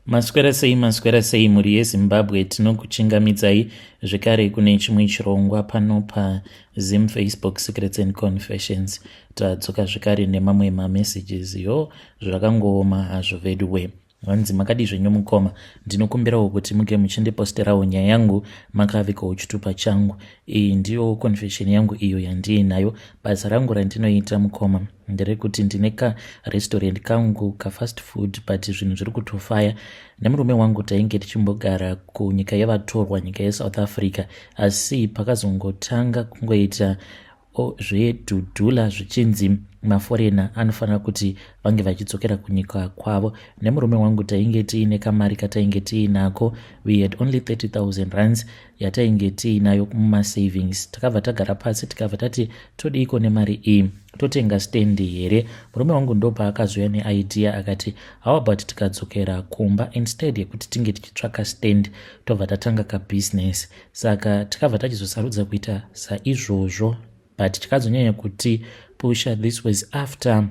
Maswera sei, maswera sei mhuri yeZimbabwe, tinokuchingamidzai zvekare kune chimwe chirongwa pano paZim Facebook Secrets and Confessions. Tadzoka zvekare nemamwe mamessages. Yo, zvakangooma hazvo veduwe. Hanzi makadii zvenyu mukoma, ndinokumbirawo kuti muge muchindiposterawo nyaya yangu makavigawo chitupa changu. Iyi ndiyo confession yangu iyo yandiinayo. Basa rangu randinoita mukoma nderekuti ndine karestaurant kangu kafast food, but zvinhu zviri kutofaya. Nemurume wangu tainge tichimbogara kunyika yevatorwa, nyika yeSouth Africa, asi pakazongotanga kungoita zvedhudhula zvichinzi maforena anofanira kuti vange vachidzokera kunyika kwavo. Nemurume wangu tainge tiine kamari katainge tiinako. We had only 30,000 rands yatainge tiinayo mumasavings. Takabva tagara pasi, tikabva tati todiiko nemari iyi? Totenga stendi here? Murume wangu ndopaakazouya neidea akati, "How about tikadzokera kumba, instead yekuti tinge tichitsvaka stand, tobva tatanga kabusiness?" Saka takabva tachizosarudza kuita saizvozvo, but chakazonyanya kuti pusha, this was after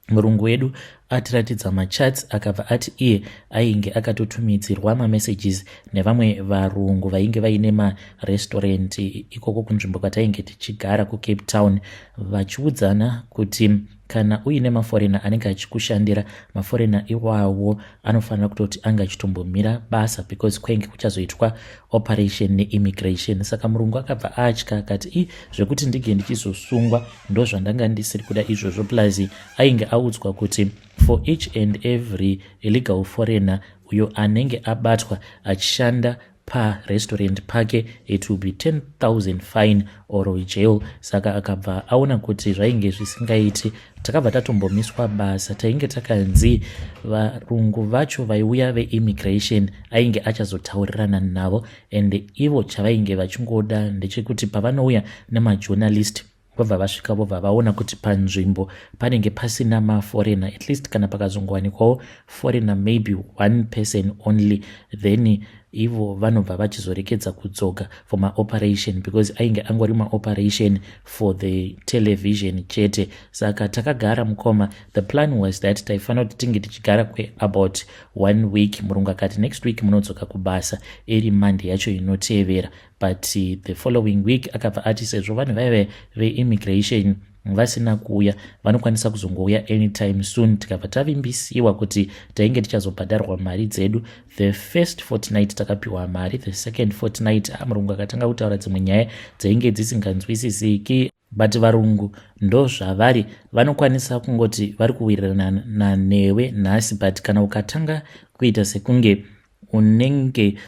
murungu wedu atiratidza machats. Akabva ati iye ainge akatotumidzirwa mamessages nevamwe varungu vainge vaine marestaurant ikoko kunzvimbo kwatainge tichigara kuCape Town, vachiudzana kuti kana uine maforena anenge achikushandira, maforena iwawo anofanira kutoti ange achitombomira basa because kwainge kuchazoitwa operation neimmigration. Saka murungu akabva atya akati, "I zvekuti ndige ndichizosungwa ndo zvandanga ndisiri kuda izvozvo." Plus ainge audzwa kuti for each and every illegal foreigner uyo anenge abatwa achishanda parestaurant pake, it will be 10,000 fine or jail. Saka akabva aona kuti zvainge zvisingaiti. Takabva tatombomiswa basa. Tainge takanzi varungu vacho vaiuya veimmigration ainge achazotaurirana navo, and ivo chavainge vachingoda ndechekuti pavanouya nemajournalist, vobva vasvika, vobva vaona kuti panzvimbo panenge pasina maforeigner. At least kana pakazongowanikwawo foreigner, maybe one person only, then ivo vanobva vachizorekedza kudzoka for maoperation, because ainge angori maoperation for the television chete. Saka takagara mukoma. The plan was that taifanira kuti tinge tichigara kweabout one week. Murungu akati next week munodzoka kubasa, iri Monday yacho inotevera, but the following week akabva ati sezvo vanhu vaive veimmigration vasina kuuya, vanokwanisa kuzongouya anytime soon. Tikabva tavimbisiwa kuti tainge tichazobhadharwa mari dzedu. The first fortnight takapiwa mari. The second fortnight, murungu akatanga kutaura dzimwe nyaya dzainge dzisinganzwisisiki, but varungu ndo zvavari, vanokwanisa kungoti vari kuwirirana newe nhasi, but kana ukatanga kuita sekunge unenge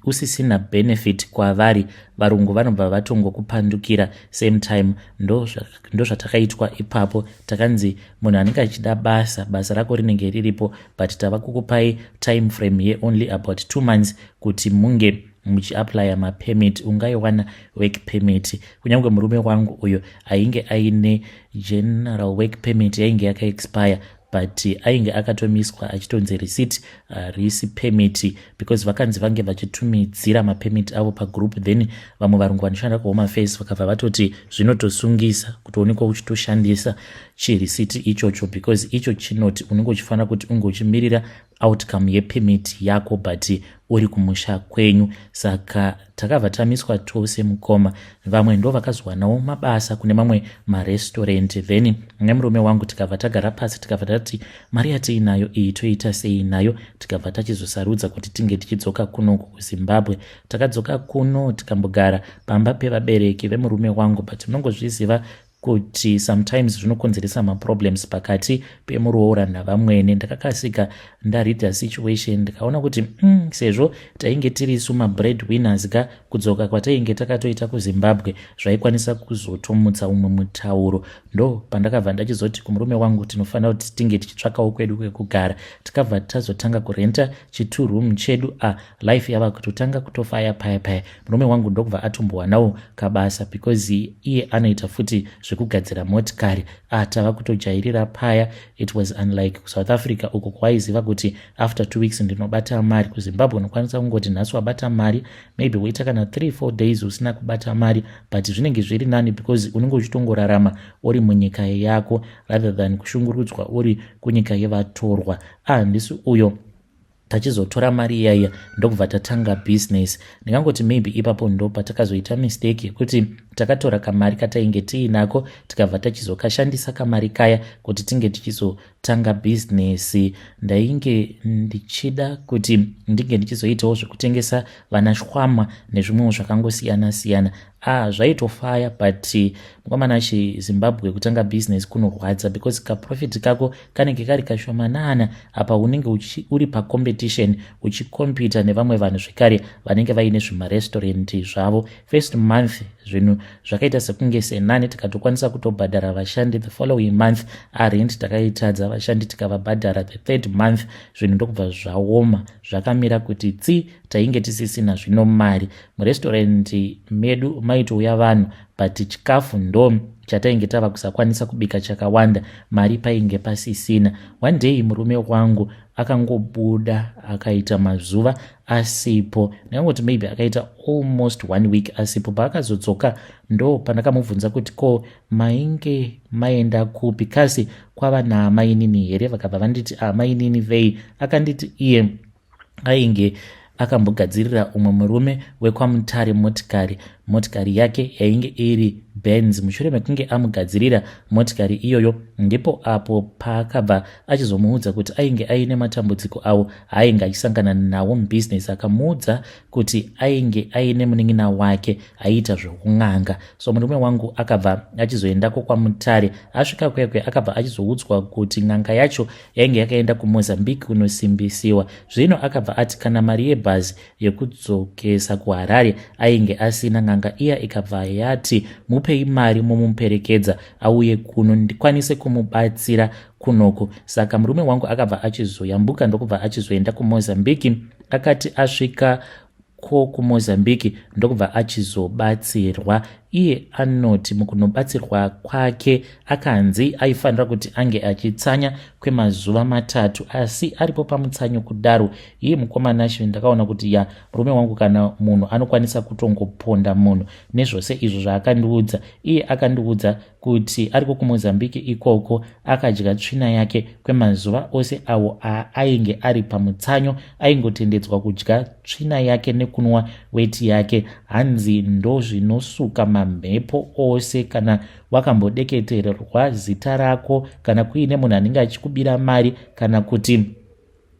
usisina benefit kwavari, varungu vanobva vatongokupandukira same time. Ndo zvatakaitwa ipapo. Takanzi munhu anenge achida basa, basa rako rinenge riripo, but tava kukupai time frame yeonly about 2 months kuti munge muchiaplya mapermit. Ungaiwana work permit. Kunyange murume wangu uyo ainge aine general work permit yainge yakaexpire, but ainge akatomiswa achitonzi receipt risi permit, because vakanzi vange vachitumidzira mapermit avo pagroup. Then vamwe varungu vanoshanda kuHome Affairs vakabva vatoti zvinotosungisa kutoonekwa uchitoshandisa chirisiti ichocho, because icho chinoti unenge uchifanira kuti unge uchimirira outcome yepermit yako, but uri kumusha kwenyu. Saka takabva tamiswa tose mukoma. Vamwe ndo vakazowanawo mabasa kune mamwe marestaurant. Then nemurume wangu tikabva tagara pasi, tikabva tati mari yatiinayo iyi toita sei nayo? Tikabva tachizosarudza kuti tinge tichidzoka kunoku kuZimbabwe. Takadzoka kuno, tikambogara pamba pevabereki vemurume wangu, but munongozviziva kuti sometimes zvinokonzeresa maproblems pakati pemuroora navamwene. Ndakakasika ndareada situation, ndikaona kuti sezvo tainge tirisu mabread winners ka, kudzoka kwatainge takatoita kuZimbabwe zvaikwanisa kuzotomutsa umwe mutauro. Ndo pandakabva ndachizoti kumurume wangu tinofanira kuti tinge tichitsvakawo kwedu kwekugara. Tikabva tazotanga kurenta chitwo room chedu. A life yava kutotanga kutofaya paya paya. Murume wangu ndokubva atombowanawo kabasa, because iye anoita futi zvekugadzira motikari. Tava kutojairira paya. It was unlike kuSouth Africa uko kwaiziva kuti after 2 weeks ndinobata mari. KuZimbabwe unokwanisa kungoti nhasi wabata mari, maybe woita kana 3 4 days usina kubata mari, but zvinenge zviri nani because unenge uchitongorarama uri munyika yako rather than kushungurudzwa uri kunyika yevatorwa. Handisi uyo. Tachizotora mari iyaiya ndokubva tatanga business. Ndingangoti maybe ipapo ndo patakazoita mistake yekuti takatora kamari katainge tiinako, tikabva tachizokashandisa kamari kaya kuti tinge tichizotanga business. Ndainge ndichida kuti ndinge ndichizoitawo zvekutengesa vana shwama nezvimwewo zvakangosiyana siyana. Ah, zvaitofaya, but mukomana, chiZimbabwe kutanga business kunorwadza because kaprofit kako kanenge kari kashomanana. Apa unenge uri pacompetition, uchicompeta nevamwe vanhu zvekare vanenge vaine zvimarestaurant zvavo. First month zvinhu zvakaita sekunge senani, tikatokwanisa kutobhadhara vashandi. The following month arent takaitadza, vashandi tikavabhadhara. The third month zvinhu ndokubva zvaoma, zvakamira kuti tsi. Tainge tisisina zvino mari. Murestaurant medu maitouya vanhu, but chikafu ndo chatainge tava kusakwanisa kubika chakawanda, mari painge pasisina. One day murume wangu akangobuda, akaita mazuva asipo. Ndingangoti maybe akaita almost one week asipo. Paakazodzoka ndo pandakamubvunza kuti, "Ko mainge maenda kupi? Kasi kwava naamainini here?" Vakabva vanditi, "Amainini vei?" Akanditi iye ainge akambogadzirira umwe murume wekwaMutare motikari. Motikari yake yainge iri Benz. Mushure mekunge amugadzirira motikari iyoyo, ndipo apo paakabva achizomuudza kuti ainge aine matambudziko avo aainge achisangana nawo mubhizinesi. Akamuudza kuti ainge aine munin'ina wake aiita zveun'anga. So murume wangu akabva achizoendako kwaMutare. Asvika kwekwe, akabva achizoudzwa kuti n'anga yacho yainge yakaenda kuMozambique kunosimbisiwa. Zvino akabva ati kana mari yebhazi yekudzokesa kuHarare ainge asina. N'anga iya ikabva yati, "Mupei mari mumuperekedza auye kuno, ndikwanise kumubatsira kunoko." Saka murume wangu akabva achizoyambuka, ndokubva achizoenda kuMozambique. Akati asvika ko kuMozambique, ndokubva achizobatsirwa. Iye anoti mukunobatsirwa kwake akanzi aifanira kuti ange achitsanya kwemazuva 3. Asi aripo pamutsanyo kudaro, iye mukomana, ndakaona kuti ya, murume wangu kana munhu anokwanisa kutongoponda munhu nezvose izvo zvaakandiudza. Iye akandiudza kuti ariko kuMozambique ikoko akadya tsvina yake kwemazuva ose awo aainge ari pamutsanyo. Aingotendedzwa kudya tsvina yake nekunwa weti yake. Hanzi ndo zvinosuka mamhepo ose, kana wakambodeketererwa zita rako, kana kuine munhu anenge achikubira mari, kana kuti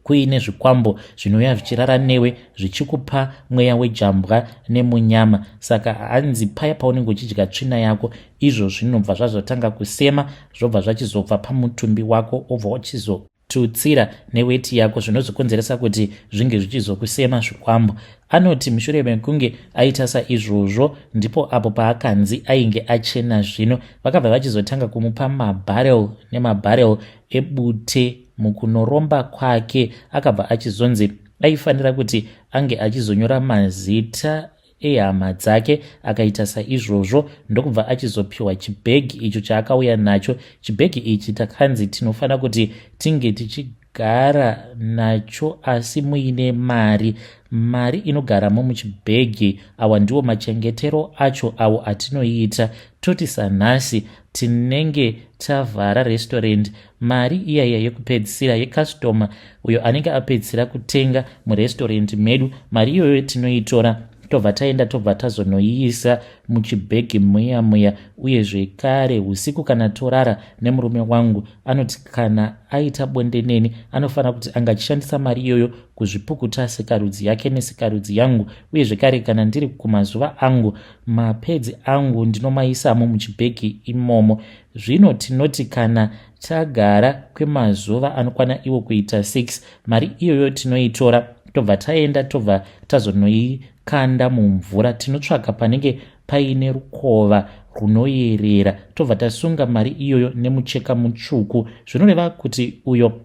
kuine zvikwambo zvinouya zvichirara newe zvichikupa mweya wejambwa nemunyama. Saka hanzi paya paunenge uchidya tsvina yako, izvo zvinobva zvazotanga kusema, zvobva zvachizobva pamutumbi wako, obva wachizotutsira neweti yako, zvinozokonzeresa kuti zvinge zvichizokusema zvikwambo. Anoti mushure mekunge aita saizvozvo, ndipo apo paakanzi ainge achena. Zvino vakabva vachizotanga kumupa mabharel nemabharel ebute. Mukunoromba kwake akabva achizonzi aifanira kuti ange achizonyora mazita ehama dzake. Akaita saizvozvo, ndokubva achizopiwa chibhegi icho chaakauya nacho. Chibhegi ichi takanzi tinofanira kuti tinge tichigara nacho, asi muine mari. Mari inogaramo muchibhegi. Awa ndiwo machengetero acho awo atinoita. Toti sanhasi tinenge tavhara restaurant, mari iyaiya yekupedzisira yecustomer uyo anenge apedzisira kutenga murestorendi medu, mari iyoyo tinoitora, tobva taenda, tobva tazonoiisa muchibhegi muya muya. Uye zvekare usiku kana torara nemurume wangu, anoti kana aita bonde neni, anofanira kuti anga achishandisa mari iyoyo kuzvipukuta sikarudzi yake nesikarudzi yangu. Uye zvekare kana ndiri kumazuva angu, mapedzi angu ndinomaisamo muchibhegi imomo. Zvino tinoti kana tagara kwemazuva anokwana iwo kuita 6, mari iyoyo tinoitora, tobva taenda, tobva tazonoikanda mumvura. Tinotsvaga panenge paine rukova runoyerera, tobva tasunga mari iyoyo nemucheka mutsvuku. Zvinoreva kuti uyo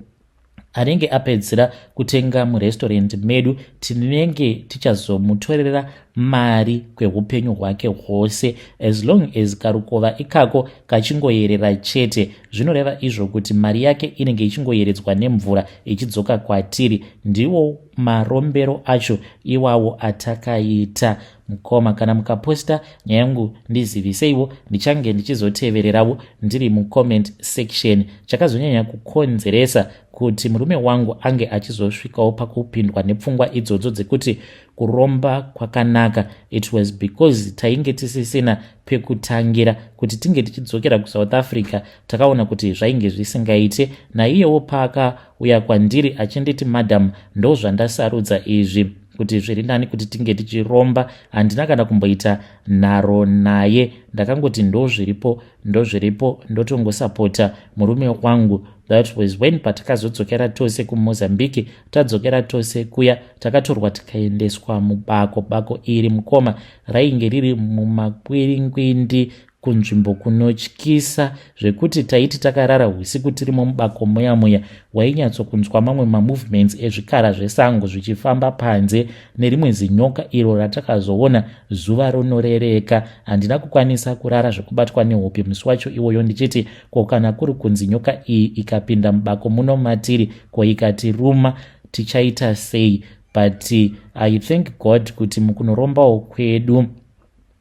anenge apedzisira kutenga murestorendi medu, tinenge tichazomutorera mari kweupenyu hwake hwose, as long as karukova ikako kachingoyerera chete. Zvinoreva izvo kuti mari yake inenge ichingoyeredzwa nemvura ichidzoka kwatiri. Ndiwo marombero acho iwawo atakaita. Mukoma, kana mukaposta nyaya yangu ndiziviseiwo, ndichange ndichizotevererawo ndiri mucomment section. Chakazonyanya kukonzeresa kuti murume wangu ange achizosvikawo pakupindwa nepfungwa idzodzo dzekuti kuromba kwakanaka, it was because tainge tisisina pekutangira kuti tinge tichidzokera kuSouth Africa. Takaona kuti zvainge zvisingaite. Naiyewo paakauya kwandiri achinditi, "Madam, ndo zvandasarudza izvi, kuti zviri nani kuti tinge tichiromba," handina kana kumboita nharo naye. Ndakangoti ndo zviripo, ndo zviripo, ndotongosapota murume wangu. That was when patakazodzokera tose kuMozambique. Tadzokera tose kuya, takatorwa tikaendeswa mubako. Bako iri, mukoma, rainge riri mumakwiringwindi, kunzvimbo kunotyisa zvekuti taiti takarara usiku tirimo mubako muya muya, wainyatsokunzwa mamwe mamovements ezvikara zvesango zvichifamba panze, nerimwe zinyoka iro ratakazoona zuva ronorereka. Handina kukwanisa kurara zvekubatwa nehope musi wacho iwoyo, ndichiti, ko kana kuri kunzi nyoka iyi ikapinda mubako muno matiri, ko ikatiruma, tichaita sei? But I thank God kuti mukunorombawo kwedu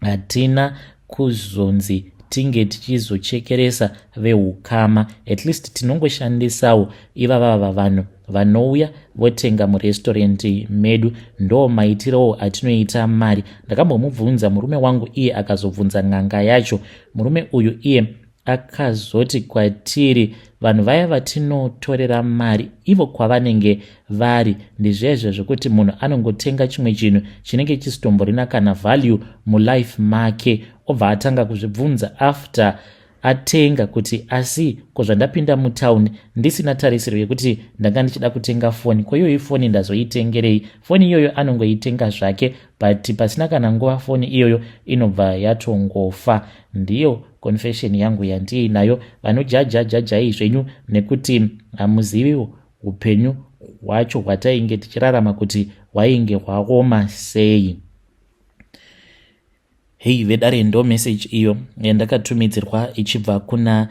hatina kuzonzi tinge tichizochekeresa veukama. At least tinongoshandisawo ivavava vanhu vanouya votenga murestorendi medu, ndo maitirowo atinoita mari. Ndakambomubvunza murume wangu, iye akazobvunza n'anga yacho. Murume uyu iye akazoti kwatiri, vanhu vaya vatinotorera mari, ivo kwavanenge vari ndizvezvo zvekuti munhu anongotenga chimwe chinhu chinenge chisitomborina kana value mulife make, obva atanga kuzvibvunza after atenga kuti, asi ko zvandapinda mutauni ndisina tarisiro yekuti ndanga ndichida kutenga foni, ko iyoyi foni ndazoitengerei? Foni iyoyo anongoitenga zvake, but pasina kana nguva foni iyoyo inobva yatongofa. Ndiyo confession yangu yandiinayo. Vanojaja, jajai zvenyu, nekuti hamuziviwo upenyu hwacho hwatainge tichirarama kuti hwainge hwaoma sei. Hei vedare, ndo message iyo yandakatumidzirwa ichibva kuna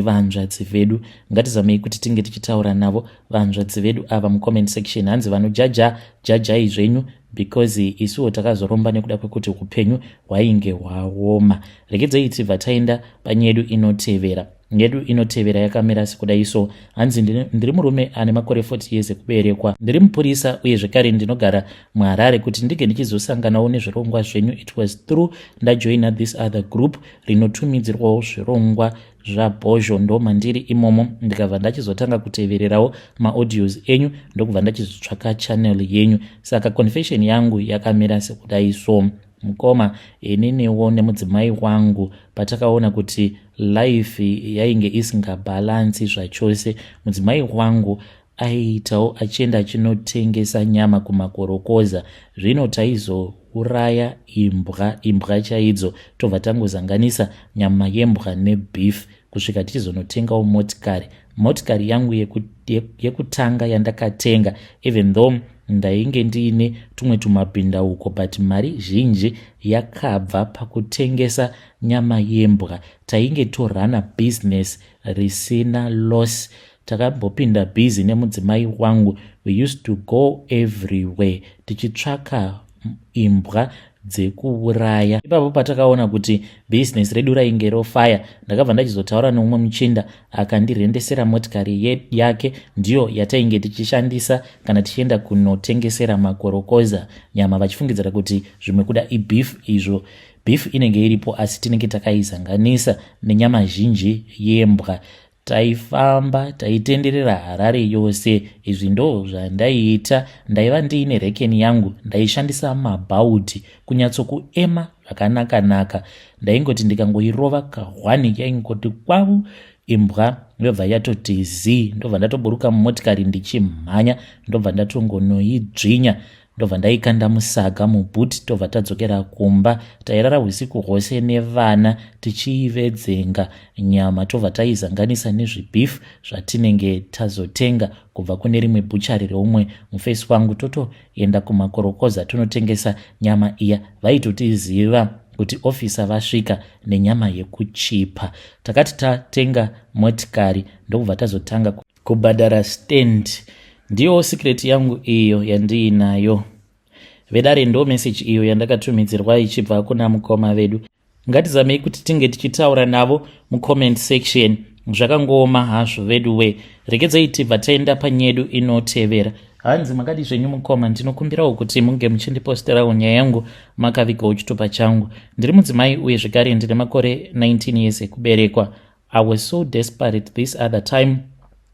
vanzvadzi vedu. Ngatizamei kuti tinge tichitaura navo vanzvadzi vedu ava mucomment section. Hanzi vanojaja, jajai zvenyu, because isuwo takazoromba nekuda kwekuti upenyu hwainge hwaoma. Regedzei tibva taenda panyedu inotevera. Yedu inotevera yakamira sekudai so. Hanzi, ndiri murume ane makore 40 years ekuberekwa, ndiri mupurisa uye zvekare ndinogara muHarare. Kuti ndinge ndichizosanganawo nezvirongwa zvenyu, it was through ndajoina this other group rinotumidzirwawo zvirongwa zvabhozho. Ndo mandiri imomo, ndikabva ndachizotanga kutevererawo maaudios enyu, ndokubva ndachizotsvaka channel yenyu. Saka confession yangu yakamira sekudai so. Mukoma, ininiwo nemudzimai wangu patakaona kuti life yainge isingabhalansi zvachose, mudzimai wangu aiitawo achienda achinotengesa nyama kumakorokoza. Zvino taizouraya imbwa, imbwa chaidzo, tobva tangozanganisa nyama yembwa nebeef, kusvika tichizonotengawo motikari. Motikari yangu yekutanga yandakatenga, even though ndainge ndiine tumwe tumabhindauko, but mari zhinji yakabva pakutengesa nyama yembwa. Tainge torana business risina loss. Takambopinda busy nemudzimai wangu. We used to go everywhere tichitsvaka imbwa dzekuuraya. Ipapo patakaona kuti bhizinesi redu rainge rofaya, ndakabva ndachizotaura neumwe muchinda, akandirendesera motikari yake. Ndiyo yatainge tichishandisa kana tichienda kunotengesera makorokoza nyama, vachifungidzira kuti zvimwe kuda ibeef, izvo beef inenge iripo, asi tinenge takaizanganisa nenyama zhinji yembwa. Taifamba, taitenderera Harare yose. Izvi ndo zvandaiita. Ndaiva ndiine rekeni yangu, ndaishandisa mabhaudhi kunyatsokuema zvakanaka-naka. Ndaingoti ndikangoirova kahwani, yaingoti kwavu, imbwa yobva yatoti zii. Ndobva ndatoburuka mumotikari ndichimhanya, ndobva ndatongonoidzvinya, ndobva ndaikanda musaga muboot, tobva tadzokera kumba. Tairara usiku hwose nevana tichiivedzenga nyama, tobva taizanganisa nezvibeef zvatinenge tazotenga kubva kune rimwe butchery reumwe mufesi wangu, totoenda kumakorokoza tonotengesa nyama iya. Vaitotiziva kuti officer vasvika nenyama yekuchipa. Takati tatenga motikari, ndokubva tazotanga kubhadhara stand. Ndiyo secret yangu iyo yandiinayo. Vedare, ndo meseji iyo yandakatumidzirwa ichibva kuna mukoma vedu. Ngatizamei kuti tinge tichitaura navo mucomment section. Zvakangooma hazvo vedu we. Regedzai tibva taenda panyedu inotevera. Hanzi, "Makadi zvenyu mukoma? Ndinokumbirawo kuti munge muchindiposterawo nyaya yangu makavigawo chitupa changu. Ndiri mudzimai uye zvekare ndine makore 19 years ekuberekwa. I was so desperate this other time.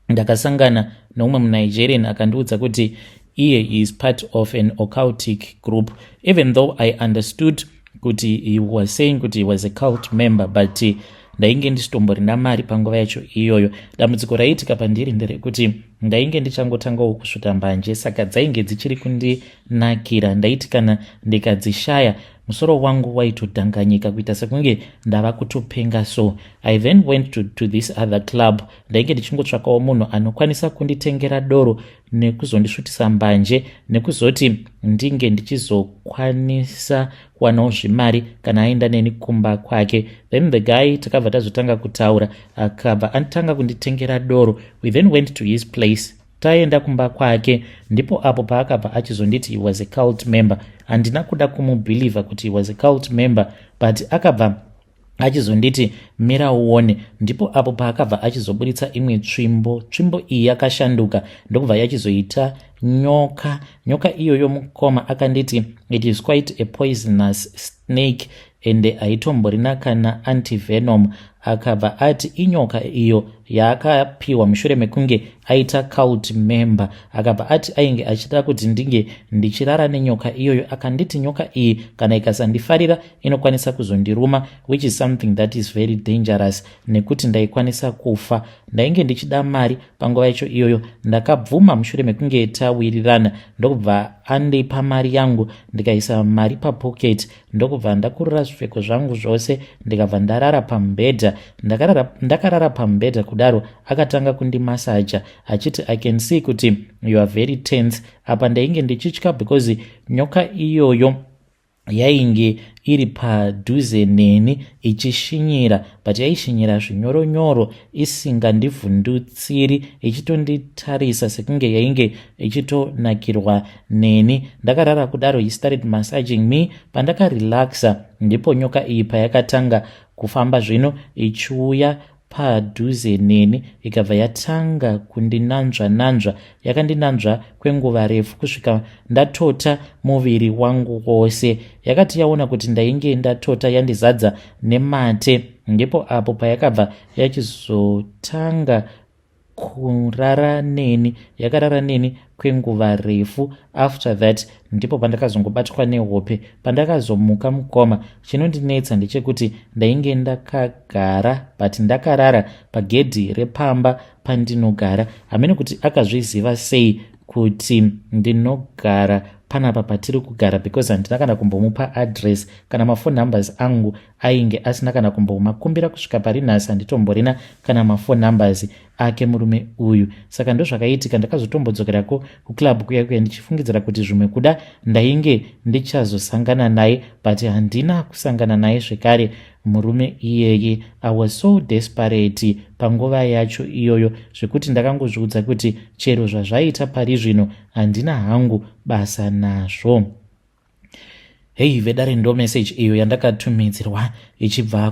Ndakasangana noumwe muNigerian akandiudza kuti iye is part of an occultic group. Even though I understood kuti he was saying kuti he was a cult member, but ndainge ndisitomborina mari panguva yacho iyoyo. Dambudziko raiitika pandiri nderekuti ndainge ndichangotangawo kusvuta mbanje, saka dzainge dzichiri kundinakira. Ndaiti kana ndikadzishaya, musoro wangu waitodhanganyika kuita sekunge ndava kutopenga. So I then went to this other club. Ndainge ndichingotsvakawo munhu anokwanisa kunditengera doro nekuzondisvutisa mbanje, nekuzoti ndinge ndichizokwanisa kuwanawo zvimari kana aenda neni kumba kwake. Then the guy, takabva tazotanga kutaura, akabva atanga kunditengera doro. We then went to his place. Taenda kumba kwake, ndipo apo paakabva achizonditi he was a cult member. Handina kuda kumubhilivha kuti he was a cult member, but akabva achizonditi, 'Mira uone.' Ndipo apo paakabva achizoburitsa imwe tsvimbo. Tsvimbo iyi yakashanduka, ndokubva yachizoita nyoka. Nyoka iyoyo, mukoma, akanditi it is quite a poisonous snake ende haitomborina kana antivenom. Akabva ati inyoka iyo yaakapiwa mushure mekunge aita cult member. Akabva ati ainge achida kuti ndinge ndichirara nenyoka iyoyo. Akanditi nyoka iyi kana ikasandifarira inokwanisa kuzondiruma, which is something that is very dangerous nekuti ndaikwanisa kufa. Ndainge ndichida mari panguva yacho iyoyo. Ndakabvuma mushure mekunge tawirirana, ndokubva andipa mari yangu, ndikaisa mari papocket, ndokubva ndakurura zvipfeko zvangu zvose, ndikabva ndarara pamubhedha. Ndakarara pamubhedha kudaro, akatanga kundimasaja achiti, 'I can see kuti you are very tense.' Apa ndainge ndichitya because nyoka iyoyo yainge iri padhuze neni ichishinyira, but yaishinyira zvinyoronyoro, isingandivhundutsiri, ichitonditarisa sekunge yainge ichitonakirwa neni. Ndakarara kudaro, he started massaging me. Pandakarelaxa, ndipo nyoka iyi payakatanga kufamba zvino ichiuya padhuze neni, ikabva yatanga kundinanzva nanzva. Yakandinanzva kwenguva refu kusvika ndatota muviri wangu wose. Yakati yaona kuti ndainge ndatota, yandizadza nemate, ndipo apo payakabva yachizotanga kurara neni. Yakarara neni kwenguva refu. After that ndipo pandakazongobatwa nehope. Pandakazomuka, mukoma, chinondinetsa ndechekuti ndainge ndakagara, but ndakarara pagedhi repamba pandinogara. Hamene kuti akazviziva sei kuti ndinogara panapa patiri kugara, because handina kana kumbomupa address, kana mafone numbers angu ainge asina kana kumbomakumbira. Kusvika pari nhasi handitomborina kana mafone numbers ake murume uyu. Saka ndozvakaitika. Ndakazotombodzokerako kuclub kuya kuya ndichifungidzira kuti zvimwe kuda ndainge ndichazosangana naye, but handina kusangana naye zvekare murume iyeye. I was so desperate panguva yacho iyoyo zvekuti ndakangozviudza kuti chero zvazvaita pari zvino handina hangu basa nazvo. Hei vedare, ndo message iyo yandakatumidzirwa ichibva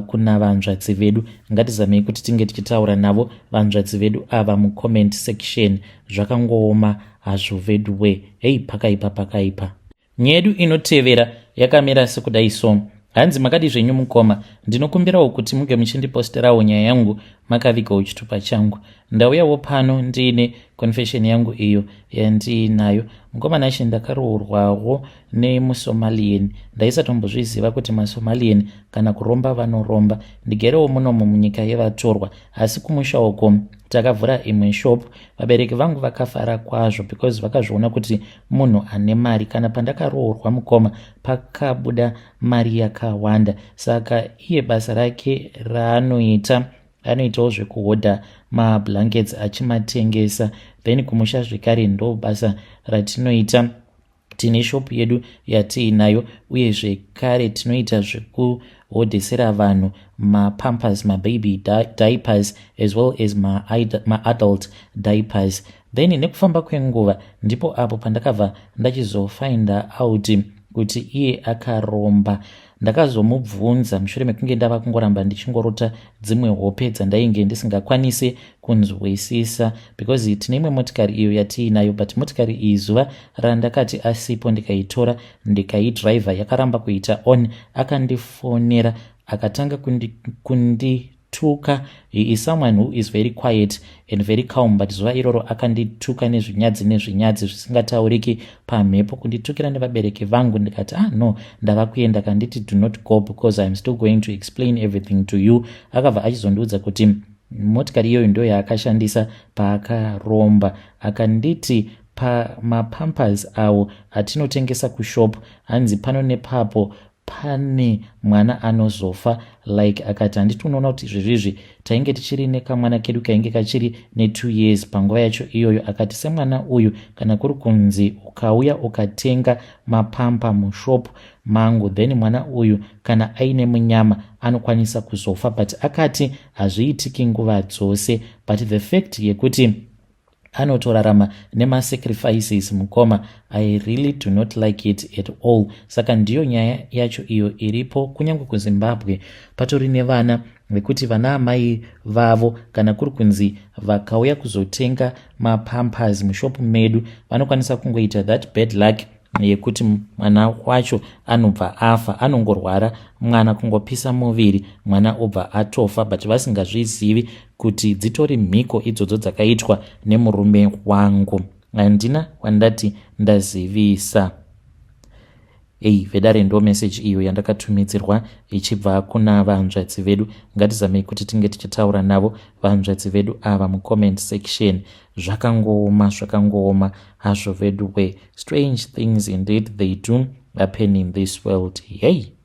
kuna vanzvadzi vedu. Ngatizamei kuti tinge tichitaura navo vanzvadzi vedu ava mucomment section. Zvakangooma hazvo vedu we. Hei, pakaipa, pakaipa. Nyedu inotevera yakamira sekudai so. Hanzi, "Makadi zvenyu mukoma? Ndinokumbirawo kuti munge muchindiposterawo nyaya yangu makavigawo chitupa changu. Ndauyawo pano ndiine confession yangu iyo yandiinayo. Mukoma Nashe, ndakaroorwawo nemuSomalian. Ndaisatombozviziva kuti maSomalian kana kuromba vanoromba. Ndigerewo munomu munyika yevatorwa, asi kumusha uko takavhura imwe shop. Vabereki vangu vakafara kwazvo because vakazviona kuti munhu ane mari. Kana pandakaroorwa, mukoma, pakabuda mari yakawanda. Saka iye basa rake raanoita, anoitawo zvekuhodha mablankets achimatengesa. Then kumusha zvekare ndo basa ratinoita. Tine shopu yedu yatiinayo, uye zvekare tinoita zvekuhodha. Achihodhesera vanhu mapampers, mababy diapers as well as maadult diapers. Then nekufamba kwenguva ndipo apo pandakabva ndachizofinda out kuti iye akaromba. Ndakazomubvunza mushure mekunge ndava kungoramba ndichingorota dzimwe hope dzandainge ndisingakwanisi kunzwisisa, because tine imwe motikari iyo yatiinayo, but motikari iyi, zuva randakati asipo ndikaitora ndikaidhiraivha, yakaramba kuita on. Akandifonera, akatanga kundituka. He is someone who is very quiet and very calm, but zuva iroro akandituka nezvinyadzi, nezvinyadzi zvisingatauriki pamhepo, kunditukira nevabereki vangu. Ndikati, "Ah no, ndava kuenda." Kanditi, "Do not go because I am still going to explain everything to you." Akabva achizondiudza kuti motikari iyoyo ndo yaakashandisa paakaromba. Akanditi pamapampers awo atinotengesa kushop, hanzi pano nepapo pane mwana anozofa. Like akati, "Handiti unoona kuti izvezvizvi tainge tichiri nekamwana kedu kainge kachiri ne2 years panguva yacho iyoyo?" Akati semwana uyu, kana kuri kunzi ukauya ukatenga mapamper mushop mangu, then mwana uyu kana aine munyama anokwanisa kuzofa. But akati hazviitiki nguva dzose, but the fact yekuti anotorarama nemasacrifices, mukoma, I really do not like it at all. Saka ndiyo nyaya yacho iyo iripo. Kunyange kuZimbabwe patori nevana vekuti vana amai vavo, kana kuri kunzi vakauya kuzotenga mapampers mushopu medu, vanokwanisa kungoita that bad luck yekuti mwana wacho anobva afa. Anongorwara mwana, kungopisa muviri, mwana obva atofa, but vasingazvizivi kuti dzitori mhiko idzodzo dzakaitwa nemurume wangu. Handina wandati ndazivisa. Ei vedare, ndo meseji iyo yandakatumidzirwa ichibva kuna vanzvadzi vedu. Ngatizamei kuti tinge tichitaura navo vanzvadzi vedu ava mucomment section. Zvakangooma, zvakangooma hazvo vedu we. Strange things indeed, they do happen in this world. Hey.